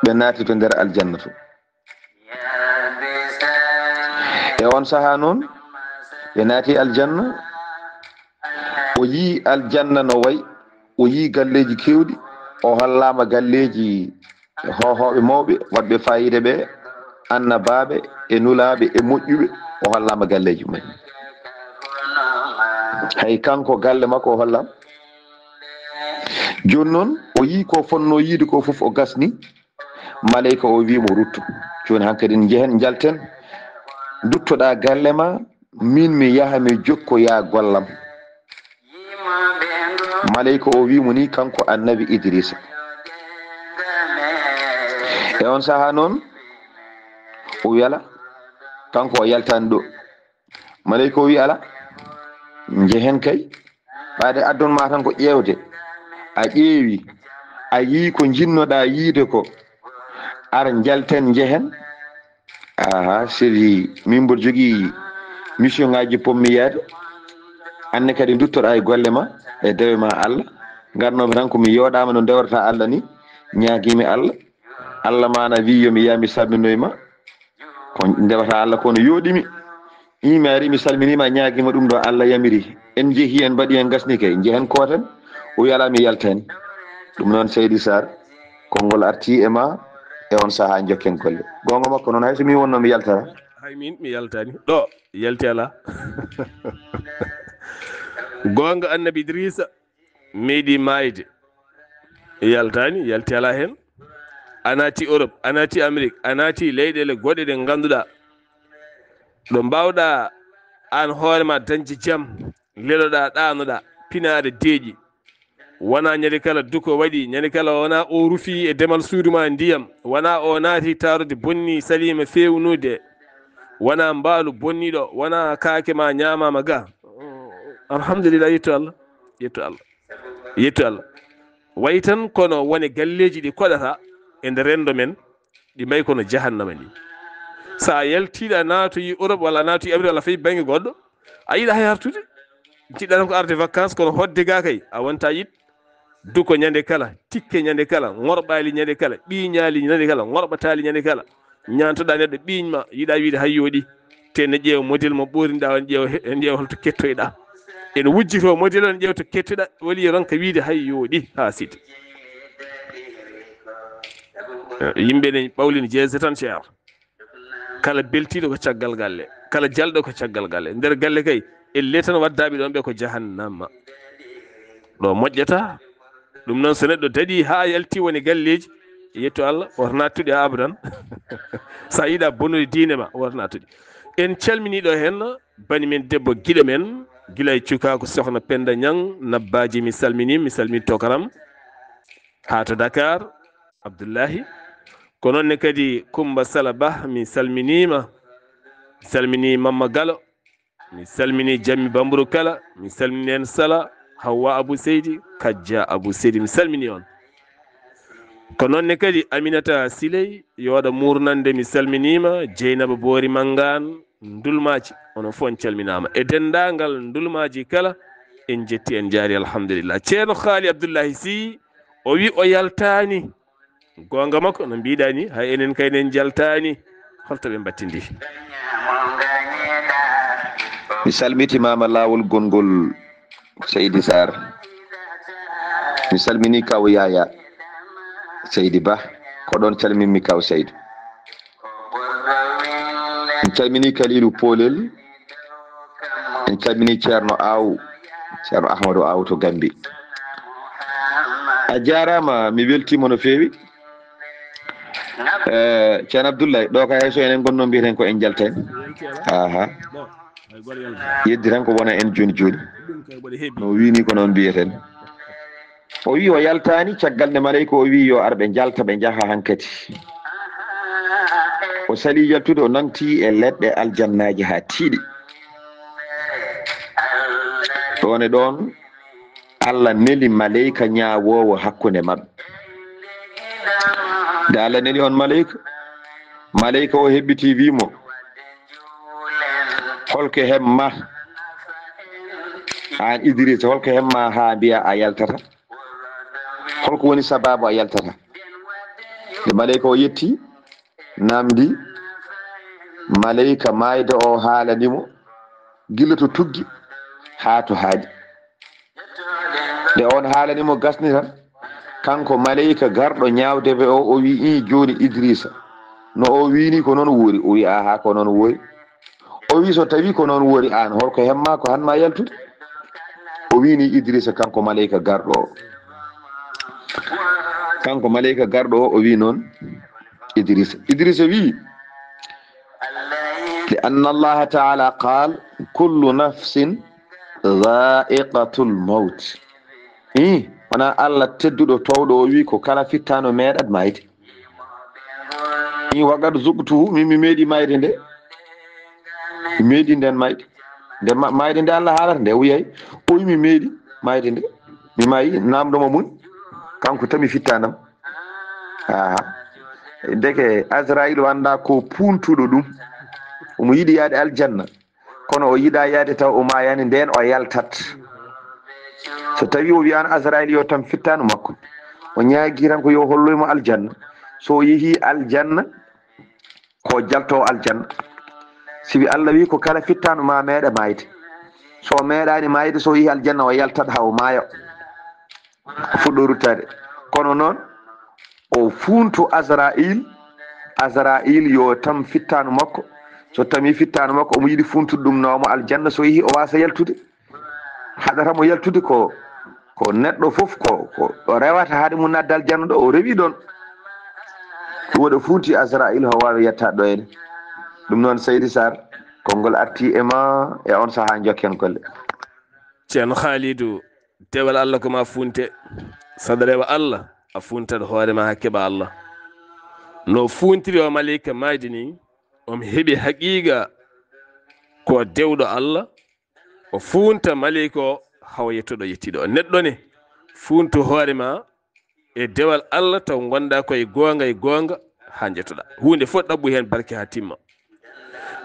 ɓe naati to nder aljanna to. E on saha noon, ɓe naati aljanna, o yii aljanna no wayi, o yii galleeji keewɗi, o hollaama galleeji hoohooɓe mawɓe, waɗɓe faayiida ɓe, annabaaɓe e nulaaɓe e moƴƴuɓe, o hollaama galleeji mum. Hay kanko galle makko o hollaama. Jooni noon, o yii ko fotnoo yiide ko fof, o gasni. Maleyka o wii mo, rutto. Jooni hankadi njehen, njalten. Nduttoɗaa galle ma, min mi yaha mi jokkoya gollam. Maleyka o wii mo ni, kanko annabi Idrisa. E on saha noon, o wii, ala, kanko o yaltaani ɗo. Maleyka o wii, ala, njehen kay. Ɓaade addon ma tan ko ƴeewde. A ƴeewi, a yii ko njinnoɗaa yiide ko. Ar njalten njehen. Aha, sirri min mboɗo jogii mission ngaji pommi yaade. Anne kadi duttoɗa e golle ma, e dewe ma Allah. Ngarnomi tan ko mi yooɗama no ndewrata Allah ni, ñaagimi Allah. Allah mana wi yo mi yaa mi salminoy ma. Ko ndewata Allah ko no yooɗimi. Imi ari mi salminima, ñaagima ɗum ɗo Allah yamiri. En jehi en mbaɗi en gasni kay, njehen kooten. O wi ala mi yaltani. Ɗum noon Seydi Sarr, konngol arti e ma e on saha jokken golle. Gonga makko noon hay so mi wonno mi yaltara. Hay min mi yaltani. Ɗo yalti ala. Gonga Annabi Idrisa meeɗi maayde. Yaltani, yalti ala hen. A naati Europe, a naati Amérique, a naati leyɗeele goɗɗe ɗe ngannduɗaa. Ɗo mbaawɗaa aan hoore ma dañde jam, leloɗaa, ɗaanoɗaa, pinaare deeƴi. Wona ñande kala duko waɗi, ñande kala wona o rufi e demal suudu ma ndiyam, wona o naati taarude bonni salima feewnude, wona mbaalu bonniɗo, wona kaake ma ñaamaama ga. Alhamdulillah, yettu Allah, yettu Allah, yettu Allah. Wayi tan kono wone galleeji ɗi koɗata e nder renndo men, ɗi mbayi kono jahannama ni. So a yaltiiɗo a naatoyi Europe walla a naatoyi Amérique walla fay bannge goɗɗo, a yiɗa hay hartude. Jiɗɗa tan ko arde vacances kono hoɗde ga kay a wonta yiɗ. Duko ñande kala, tikke ñande kala, ŋorɓaali ñande kala, ɓiiñaali ñande kala, ŋorɓataali ñande kala. Ñaantoɗa neɗɗo ɓiiñ ma, yiɗa wiide hay yooɗi. Te ne ƴeewa modèle mo ɓoorinɗa on, ƴeewa he-, ƴeewa holto kettoyɗa. Ene wujjito modèle on, ƴeewa to kettoɗa, wali ronka wiide hay yooɗi, haa sidi. Eh, yimɓe ne ɓawlini jeese tan, cher. Kala beltiiɗo ko caggal galle, kala jalɗo ko caggal galle. Nder galle kay, elle tan waddaɓe ɗon ɓe ko jahannama. Ɗo moƴƴata. Ɗum noon, so neɗɗo daɗi haa yalti woni galleeji, yetto Allah, woto nattude abadan. So a yiɗa bonude diine ma, woto nattude. En calmini ɗo heen bani men debbo giɗo men, gila e cukaaku Sohna Penda Ñang, Nabbaaji, mi salmini, mi salmini tokaram. Haa to Dakar, Abdullahi. Ko noon ne kadi Kumba Sala Bah, mi salminiima. Mi salmini Mamma Galo. Mi salmini Jammi Bamburu kala. Mi salmini en Sala, Hawwa Abu Seydi, Kajja Abu Seydi. Mi salmini on. Ko noon ne kadi Aminata Siley, yooɗa muurnande, mi salminiima. Jeynaba Boori Manngaan, Ndulmaaji, onon fof on calminaama. E denndaangal Ndulmaaji kala, En jetti, en jaari, alhamdulillah. Ceerno Haali Abdullahi Sy, o wi o yaltaani. Goonga makko, no mbiɗa ni, hay enen kay en jaltaani. Holto ɓe mbattindi? Mi salmitimaama laawol gonngol Seydi Sarr. Mi salmini kaw Yaya Seydi Ba. Ko ɗon calminmi kaw Seydi. Mi calmini Kalilu Polel. En calmini Ceerno Aw, Ceerno Ahmadu Aw to Gambi. A jaaraama, mi weltiima no feewi. Eh, Ceerno Abdullahi, ɗo ka hay so enen gonno mbiyeten ko en jaltay. Aha. Yeddi tan ko wona en jooni jooni. No wiini ko noon mbiyeten. O wi o yaltaani, caggal nde maleyka o wi yo ar ɓe njalta, ɓe njaha hankadi. O sali yaltude, o nangti e leɗɗe aljannaaji haa tiiɗi. Ɗoon e ɗoon, Allah neli maleyka ñaawoowo hakkunde maɓɓe. Nde Allah neli on maleyka, maleyka o heɓɓiti wi mo, "Holko hemma? Aan Idrissa, holko hemma haa mbiya a yaltata? Holko woni sababu a yaltata?" Nde maleyka o yetti, namdi, maleyka maayde o haalani mo gila to tuggi haa to haaɗi. Nde on haalani mo gasni tan, kanko maleyka garɗo ñaawde ɓe o, o wi, "Ii, jooni Idrissa, no o wiini ko noon woori?" O wi, "Aha, ko noon woori." O wi, "So tawi ko noon woori aan, holko hemma ko han ma yaltude?" O wiini Idrissa, kanko maleyka garɗo o. Kanko maleyka garɗo o, o wi noon Idrissa. Idrissa wi, "Li anna Allaha taala qaal, kullu nafsin dhaiqatul mawt." Ii, wona Allah tedduɗo towɗo o wi ko kala fittaano meeɗat mayde. Ii, wa qad zuqtuhu, min mi meeɗi mayde nde. Mi meeɗi nden mayde. Nde ma-, mayde nde Allah haalata nde, o wiyay, o wi mi meeɗi mayde nde. Mi mayi, namdo mo muñ, kanko tami fittanam. Aha. Ndeke Azrail o annda ko puntuɗo ɗum. Omo yiɗi yaade aljanna. Kono o yiɗa yaade taw o maayani, nden o yaltat. So tawi o wiyano Azrail yo tam fittanu makko, o ñaagi tan ko yo holloy mo aljanna. So o yehi aljanna, ko jalto aljanna. Sibi Allah wi ko kala fittanu ma meeɗa mayde. So o meeɗani mayde, so o yehi aljanna, o yaltat ha o maayo. O fuɗɗo ruttade. Kono noon, o funtu Azrail. Azrail yo tam fittanu makko. So tami fittanu makko, omo yiɗi funtude ɗum nawmo aljanna, so yehi o wasa yaltude. Haɗata mo yaltude ko, ko neɗɗo fof ko, ko ɗo rewata haade mum nadde aljanna ɗo, o rewi ɗon. Ɗum waɗi funti Azrail, o waawi yettaade ɗo ene. Ɗum noon, Seydi Sarr, konngol arti e ma e on sahaa, njokken golle. Ceerno Khalidou, dewal Allah ko ma funte. Saɗa rewa Allah, a funtat hoore ma haa keɓa Allah. No funtiri o maleyka mayde ni, omo heɓi haqiiqa ko dewɗo Allah, o funta maleyka o hawa yettoɗo yettiɗo. Neɗɗo ne, funtu hoore ma e dewal Allah taw ngonda ko e goonga e goonga haa njettoɗa. Huunde fof ɗaɓɓu heen barke haa timma.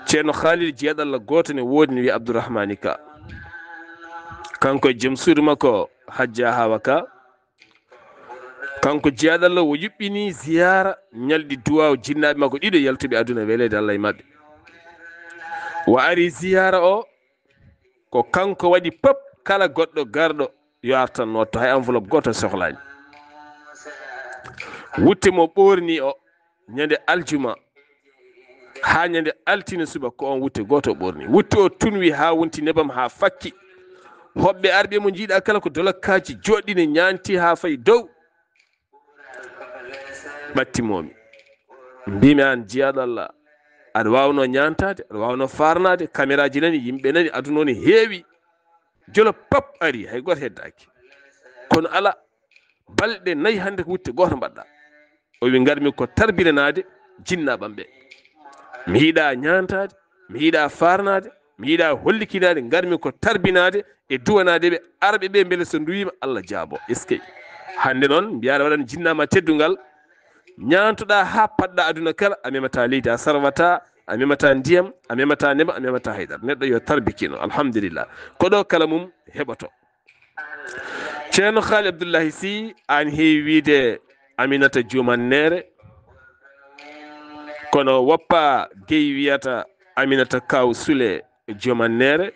Ceerno Khalil jeeɗalla gooto ne woodi ne wiya Abdourahmani Ka. Kanko e joom suudu makko Hajja Hawa Ka. Kanko jeeɗalla o yuɓɓini ziyaara ñalɗi duwaaw jinnaaɓe makko ɗiɗo yaltuɓe aduna weleede Allah e maɓɓe. O ari ziyaara o, ko kanko waɗi pop, kala goɗɗo garɗo yo artan nootto, hay enveloppe gooto sohlaani. Wutte mo ɓoorni o ñande aljuma haa ñande altine suba, ko on wutte gooto ɓoorni. Wutte o tunwi haa wonti nebam haa fakki. Hoɓɓe arɓe mo njiiɗa kala ko dolokkaaji joɗɗi ne ñaanti haa fayi dow. Ɓattimomi. Mbimi an, jiyaaɗo Allah, aɗa waawno ñaantaade, aɗa waawno faarnaade, caméra ji nani, yimɓe nani, aduna o ne heewi. Jolo pap ari, hay gooto heddaaki. Kono ala, balɗe nayi hannde ko wutte gooto mbaɗɗa. O wi, ngarmi ko tarbinanaade jinnaaɓam ɓe. Mi yiɗa ñaantaade, mi yiɗa faarnaade, mi yiɗa hollikinaade, ngarmi ko tarbinaade e duwanaade ɓe, arɓe ɓe, mbele so nduwiima, Allah jaabo. Eskey. Hannde noon, mbiyaɗa waɗan jinnama teddungal, ñaantoɗa haa paɗɗa aduna kala, a memata leydi, a sarwata, a memata ndiyam, a memata neema, a memata haydara. Neɗɗo yo tarbikino, alhamdulillah. Ko ɗo kala mum heɓoto. Ceerno Haali Abdullahi Sih, aan heewi wiyde Aminata Juumanneere, kono woppa gey wiyata Aminata Kaaw Sule Juumanneere.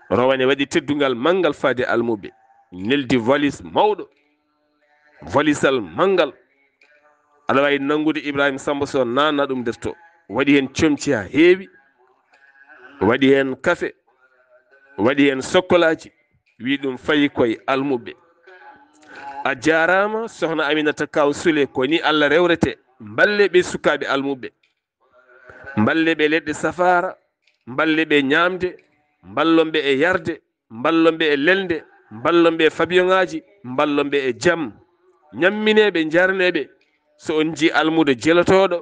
Rowane waɗi teddungal manngal faade almuɓɓe, neldi valise mawɗo, valisal manngal. Aɗa waawi nanngude Ibrahima Samba Sow naatna ɗum nder to. Waɗi heen comci haa heewi, waɗi heen kafe, waɗi heen sokkolaaji, wi ɗum fayi koye almuɓɓe. A jaaraama, sohna Aminata Kaaw Sule, ko ni Allah rewrete. Mballe ɓe sukaaɓe almuɓɓe. Mballe ɓe leɗɗe safaara, mballe ɓe ñaamde, mballon ɓe e yarde, mballon ɓe e lelnde, mballon ɓe e fabiyoŋaaji, mballon ɓe e jam. Ñamminee ɓe, njarnee ɓe. So on njii almuudo jelotooɗo,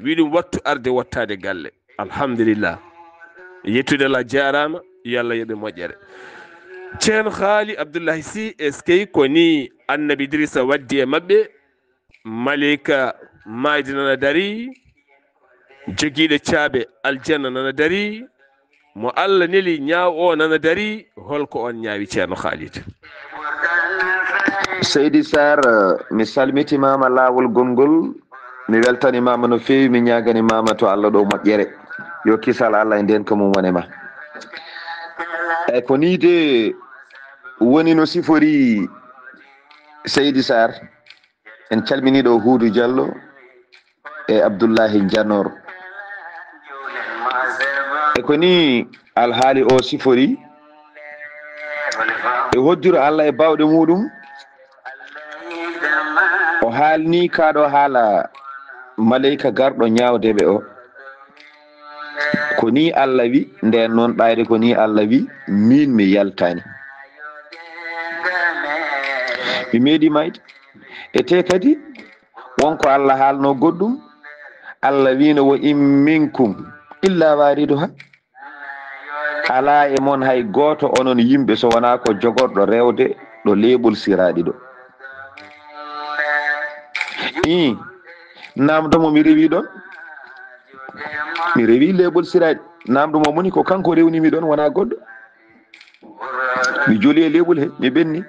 wi ɗum wattu arde wottaade galle. Alhamdulillah. Yettude Allah, jaaraama, yo Allah yoɓe moƴƴere. Ceerno Haali Abdullahi Sih, eskey, ko ni Annabi Idrisa waddi e maɓɓe. Maleyka maayde nana darii, jogiiɗo caabe aljanna nana darii, mo Allah neli ñaaw o nana darii. Holko on ñaawi, Ceerno Khalid? Seydi Sarr, mi salmitimaama laawol gonngol, mi weltanimaama no feewi, mi ñaaganimaama to Allah ɗo moƴƴere. Yo kisal Allah e ndeenka mum wone ma. Eyi, ko nii de woni no sifori Seydi Sarr. En calminii ɗo Huudu Jallo e Abdullahi Janor. E ko nii alhaali o sifori e hoddiro Allah e baawɗe muuɗum. O haalni kaa ɗo haala maleyka garɗo ñaawde ɓe o. Ko nii Allah wi, ndeen noon ɓayde ko nii Allah wi, miin mi yaltaani. Mi meeɗi mayde. E te kadi, won ko Allah haalno goɗɗum. Allah wiino, "Wa in minkum illa wariduha." Alaa e mon hay gooto onon yimɓe so wonaa ko jogorɗo rewde ɗo leeɓol siraaɗi ɗo. Ii, naamdo mo mi rewi ɗon. Mi rewi leeɓol siraaɗi. Naamdo mo moni ko kanko rewnimi ɗon, wonaa goɗɗo. Mi joli e leeɓol he, mi ɓenni.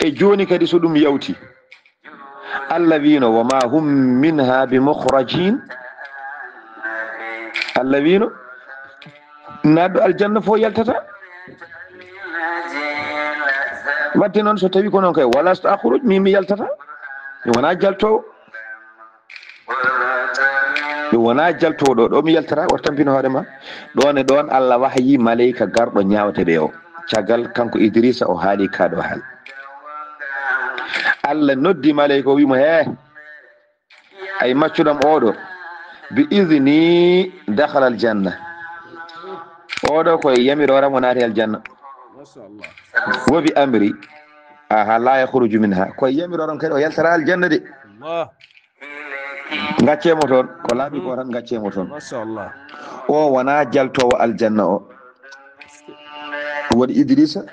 E jooni kadi so ɗum yawti, Allah wiino, "Wa ma hum minha bi mukhrajin." Allah wiino, naatɗo aljanna fof yaltata. Wadde noon, so tawi ko noon kay, "Walastu akhruj", min mi yaltata. Mi wonaa jaltoowo. Mi wonaa jaltoowo ɗo, ɗo mi yaltata, wata tampin hoore ma. Ɗoon e ɗoon, Allah wahayi maleyka garɗo ñaawete ɓe o. Caggal kanko Idrisa o haali kaa ɗo haal. Allah noddi maleyka o, wi mo, "Hee, ay maccuɗam oɗo, bi idni dakhala al janna." Oɗo ko e yamirooram o naati aljanna. Wa bi amri, aha, la yakhruju minha. Ko e yamirooram kadi o yaltata aljanna de. Ngaccee mo toon, ko laaɓi ko tan, ngaccee mo toon. O wonaa jaltoowo aljanna o. Ɗum waɗi Idrisa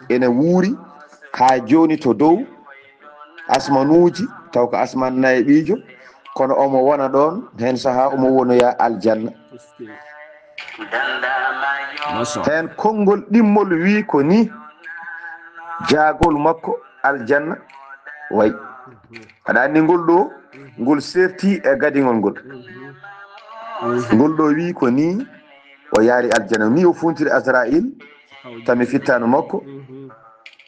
ene wuuri haa jooni to dow asmanuuji, taw ko asmaan nayaɓiijo, kono omo wona ɗoon, heen sahaa omo wonoya aljanna. Heen konngol ɗimmol wii ko nii, jaagol makko aljanna wayi. Aɗa anndi ngol ɗo, ngol serti e gadiŋol ngol. Ngol ɗo wii ko nii o yaari aljanna. Nii o fuuntiri Asra'il, tami fittaandu makko.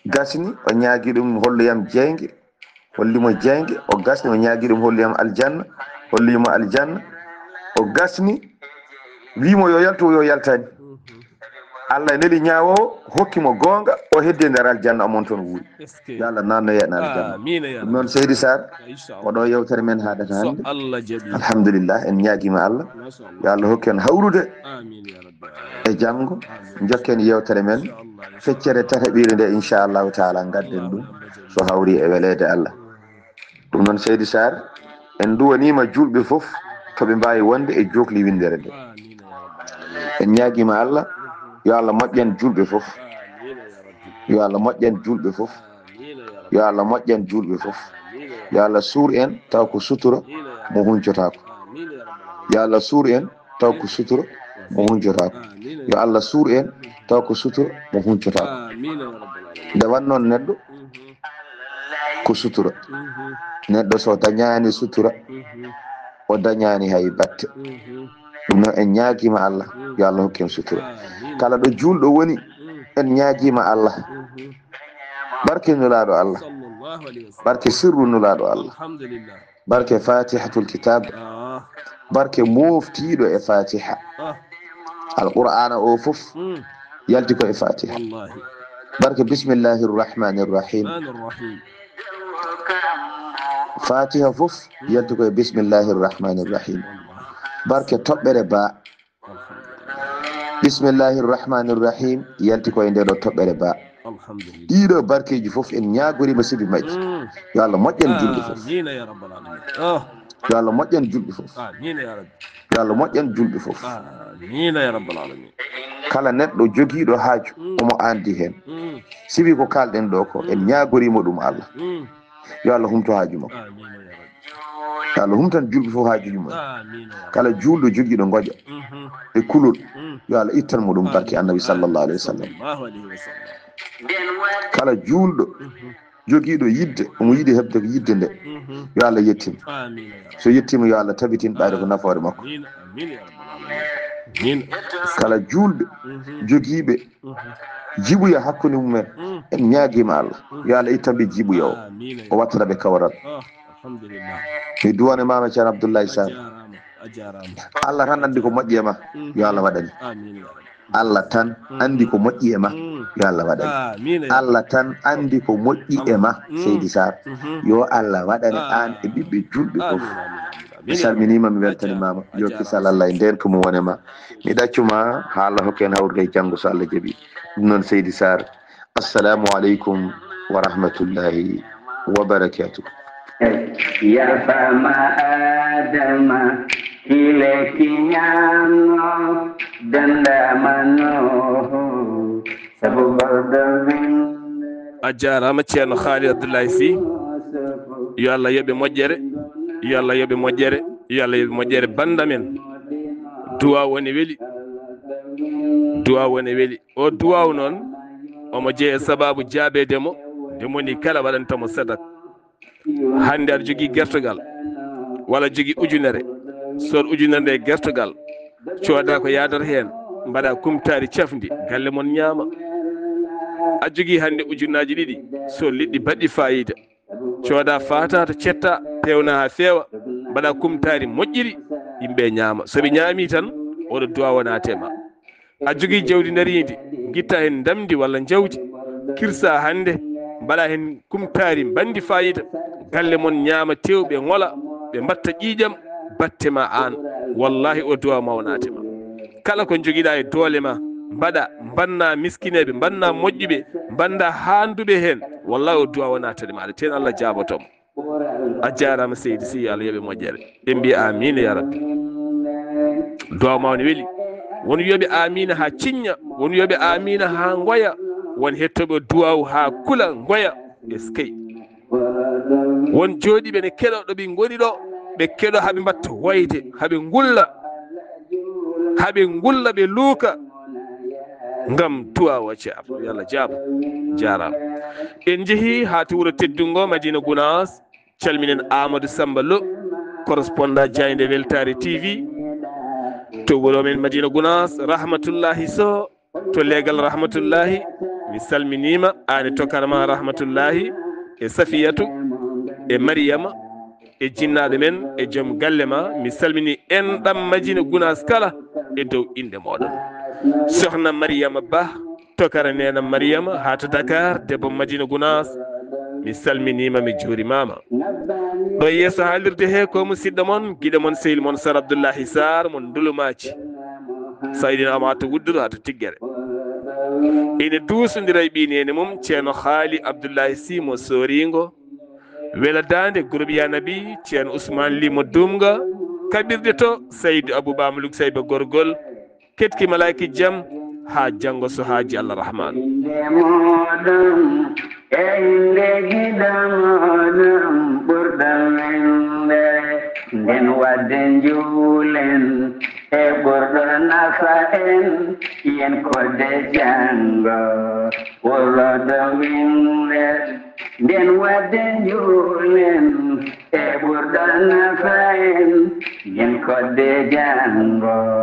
Gasni, o ñaagi ɗum, "Holloyam jeynge." Holli mo jeynge, o gasni, o ñaagi ɗum, "Holloyam aljanna." Holli mo aljanna, o gasni, wii mo yo yaltu, o yaltaani. Allah neli ñaawoowo, hokki mo goonga, o heddi e nder aljanna, omon toon wuuri. Yo Allah naatno en aljanna. Ɗum noon, Seydi Sarr, ko ɗo yeewtere men haadata hannde. Alhamdulillah, en ñaagiima Allah. Yo Allah hokku en hawrude e janngo, njokken yeewtere men, feccere tataɓiire nde, inchallahu taala, ngadden ɗum so hawri e weleede Allah. Ɗum noon, Seydi Sarr, en nduwaniima juulɓe fof to ɓe mbaawi wonde e jookli winndere nde. En ñaagiima Allah, yo Allah moƴƴan juulɓe fof. Yo Allah moƴƴan juulɓe fof. Yo Allah moƴƴan juulɓe fof. Yo Allah suur en taw ko sutura mo huncotaako. Yo Allah suur en taw ko sutura mo huncotaako. Yo Allah suur en taw ko sutura mo huncotaako. Nde wannoo neɗɗo ko sutura. Neɗɗo so dañaani sutura, o dañaani hay batte. Ɗum noon en ñaagiima Allah, yo Allah hokku en sutura. Kala ɗo juulɗo woni, en ñaagiima Allah. Barke Nulaaɗo Allah. Barke sirru Nulaaɗo Allah. Barke Fatihatul Kitab. Barke mooftiiɗo e Fatiha. Alqur'aana o fof yalti ko e Fatiha. Barke Bismillahir Rahmanir Rahim. Fatiha fof yalti ko e Bismillahir Rahmanir Rahim. Barke toɓɓere ba. Bismillahir Rahmanir Rahim. Yalti ko e nde ɗo toɓɓere ba. Ɗiɗo barkeeji fof en ñaagoriima sibi majji. Yo Allah moƴƴan julɓe fof. Yo Allah moƴƴan julɓe fof. Yo Allah moƴƴan julɓe fof. Kala neɗɗo jogiiɗo haaju, omo anndi heen. Sibi ko kaalɗen ɗo ko, en ñaagoriima ɗum Allah. Yo Allah humto haaju makko. Yo Allah humtan julɓe fof haajuuji mum. Kala juulɗo jogiiɗo ngoƴa e kulol, yo Allah ittan mo ɗum barke Annabi sallallahu alayhi wa sallam. Kala juulɗo jogiiɗo yidde, omo yiɗi heɓde ko yidde nde, yo Allah yettin. So yettiima, yo Allah tabitin ɓayde ko nafoore makko. Kala juulɓe jogiiɓe jiɓuya hakkunde mumen, en ñaagiima Allah, yo Allah ittan ɓe jiɓuya o, o wattana ɓe kawral. Mi duwane maama Ceerno Abdoulaye Sall. Allah tan anndi ko moƴƴi e ma, yo Allah waɗane. Allah tan anndi ko moƴƴi e ma, yo Allah waɗane. Allah tan anndi ko moƴƴi e ma, Seydi Sarr, yo Allah waɗane aan e ɓiɓɓe julɓe fof. Mi salminiima, mi weltanimaama. Yo kisal Allah e ndeen ko mo wone ma. Mi ɗaccuma haa Allah hokka en hawrude e janngo so Allah jaɓi. Ɗum noon Seydi Sarr, assalamu aleykum wa rahmatullahi wa barakatuh. Yafama Adama kile kiñano dandama Nuhu sabu gordo winde. A jaaraama Ceerno Haali Abdullahi Sy. Yo Allah yoɓe moƴƴere. Yo Allah yoɓe moƴƴere. Yo Allah yoɓe moƴƴere bannda men. Duwaaw o ne weli. Duwaaw o ne weli. O duwaaw noon omo jeya sababu jaabeede mo nde moni kala waɗanta mo sadak. Hannde aɗa jogii gertogal walla jogii ujunere, sood ujunere nde gertogal, cooda ko yaadata heen, mbaɗa kumtaari cafndi, galle mon ñaama. A jogii hannde ujunnaaji ɗiɗi, sood liɗɗi baɗɗi faayiida, cooda faataata, cetta, peewna haa feewa, mbaɗa kumtaari moƴƴiri, yimɓe ñaama. So ɓe ñaami tan, oɗo duwaaw o naate ma. A jogii jawdi ndariindi, ngitta heen ndamndi walla njawdi, kirsa hannde, mbaɗa heen kumtaari mbanndi faayiida, galle mon ñaama tew, ɓe ngola, ɓe mbatta ƴiiƴam, batte ma aan. Wallaahi o duwaaw ma o naate ma. Kala ko njogiɗa e doole ma, mbaɗa, mbanna miskineeɓe, mbanna moƴƴuɓe, mbannda haanduɓe heen. Wallaahi o duwaaw o naatani ma, aɗa teen Allah jaaboto mo. A jaaraama seydi Sy, yo Allah yoɓe moƴƴere. En mbiya amiin ya rabbi. Duwaaw ma o ne weli. Won wiyoɓe amiina haa ciñña, won wiyoɓe amiina haa ngoya, won hettooɓe duwaaw haa kula ngoya. Eskey. Won jooɗiiɓe ne keɗo ɗo ɓe ngoni ɗo, ɓe keɗo haa ɓe mbatta wayde, haa ɓe ngulla, haa ɓe ngulla ɓe luuka. Ngam duwaaw o jaab, yo Allah jaabo. Jaaraama. En njehii haa to wuro teddungo Madina Gunaas, calminen Amadou Samba Lo, correspondant Jaaynde Weltaare T V to wuro men Madina Gunaas, Rahmatullahi Soh to leegal Rahmatullahi. Mi salminiima, aan e tokara ma Rahmatullahi, e Safiyatu, e Mariyama, e jinnaaɗo men, e joom galle ma. Mi salmini enɗam Madina Gunaas kala e dow innde mooɗon. Sohna Mariyama Bah, tokara neena Mariyama haa to Dakar, debbo Madina Gunaas, mi salminiima, mi juurimaama. Ɗo yeeso haalirde he ko musidɗo mon, giɗo mon, sehil mon, Sar Abdullahi Sarr, mon Ndulumaaji. Saydina Amadu Wudduru haa to Tiggere. Ene duusondira e ɓii neene mum, Ceerno Haali Abdullahi Sy mo Sooringo. Wela daande, groupe Ya Nabi, Ceerno Usmaan Li mo Dumga. Kaɓirɗe to, Saydu Abu Ba mo Luksayba Gorgol. Ketki malaaki jam, haa janngo so haaji Allah Rahmaan. Inde mooɗon, e inde giɗo mooɗon, ɓurɗo welde, nden wadde njuulen, e ɓurɗo nafa en, yen kodde janngo, wolodo winlet, nden wadde njuulen, e ɓurɗo nafa en, yen kodde janngo.